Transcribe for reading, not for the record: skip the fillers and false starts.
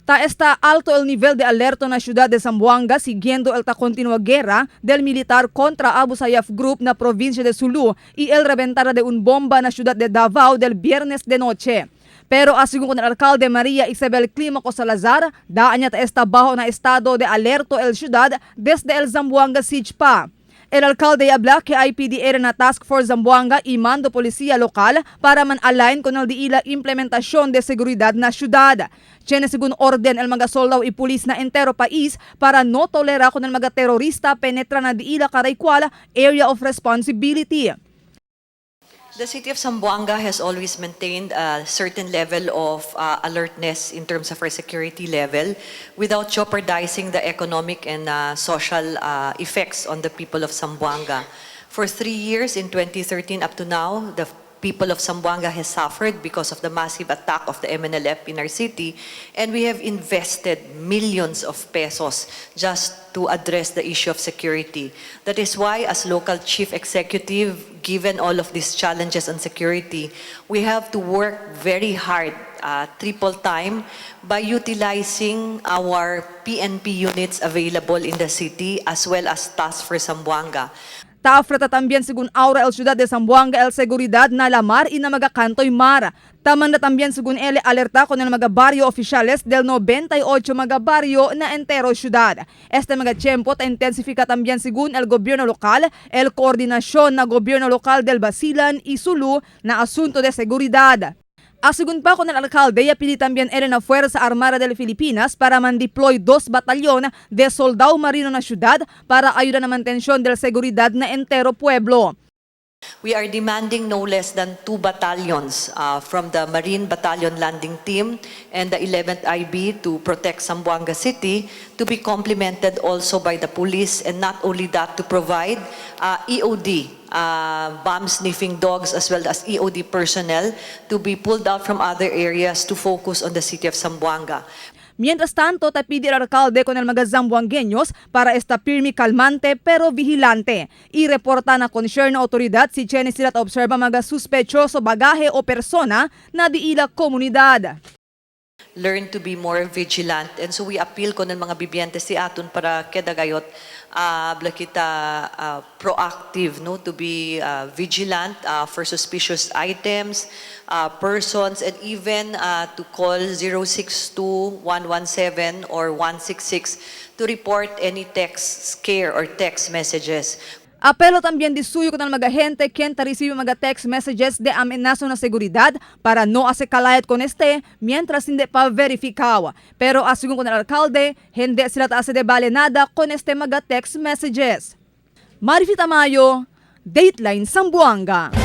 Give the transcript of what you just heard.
Ta está alto el nivel de alerta na ciudad de Zamboanga siguiendo el ta continua guerra del militar contra Abu Sayyaf Group na provincia de Sulu y el reventada de un bomba na ciudad de Davao del viernes de noche. Pero asigún con el alcalde María Isabel Clímaco Salazar, daan niya ta está bajo na estado de alerto el ciudad desde el Zamboanga Siege pa. El alcalde habla que IPDR na Task Force Zamboanga y mando policía local para man-align con el diila implementación de seguridad na ciudad. Tiene según orden el mga soldado y pulis na entero país para no tolera con el mga terorista penetra na diila karaykwal area of responsibility. The city of Zamboanga has always maintained a certain level of alertness in terms of our security level without jeopardizing the economic and social effects on the people of Zamboanga. For 3 years, in 2013 up to now, the people of Zamboanga has suffered because of the massive attack of the MNLF in our city, and we have invested millions of pesos just to address the issue of security. That is why, as local chief executive, given all of these challenges on security, we have to work very hard, triple time, by utilizing our PNP units available in the city as well as Task Force Zamboanga. Taafreta también según Aura el ciudad de Zamboanga el seguridad na la mar y na mga kantoy mar. Tamanda también según él alerta con el mga barrio oficiales del 98 mga barrio na entero ciudad. Este mga tiempo ta intensifica también según el gobierno local el coordinación na gobierno local del Basilan y Sulu na asunto de seguridad. Asegun pa con el alcalde, ya pidi también él na Fuerza Armada de Filipinas para man-deploy dos batalyon de soldado marino na ciudad para ayuda na mantención del seguridad na entero pueblo. We are demanding no less than two battalions from the Marine Battalion Landing Team and the 11th IB to protect Zamboanga City, to be complemented also by the police, and not only that, to provide EOD, bomb sniffing dogs, as well as EOD personnel to be pulled out from other areas to focus on the city of Zamboanga. Mientras tanto, tapidi el alcalde con el mga zamboangueños para esta firme calmante pero vigilante. Y reporta na concern na autoridad si tiene sila ta observa mga suspechoso bagahe o persona na diila komunidad. Learn to be more vigilant. And so we appeal con el mga bibientes si aton para keda gayot bla kita proactive, no, to be vigilant for suspicious items, persons, and even to call 062 117 or 166 to report any text scare or text messages. Apelo también di suyo con el mga gente quien ta recibe mga text messages de amenaza na seguridad para no hace kalayat con este mientras hindi pa verificado. Pero asigún con el alcalde, hindi sila ta hace de bale nada con este mga text messages. Marifi Tamayo, Dateline Zamboanga.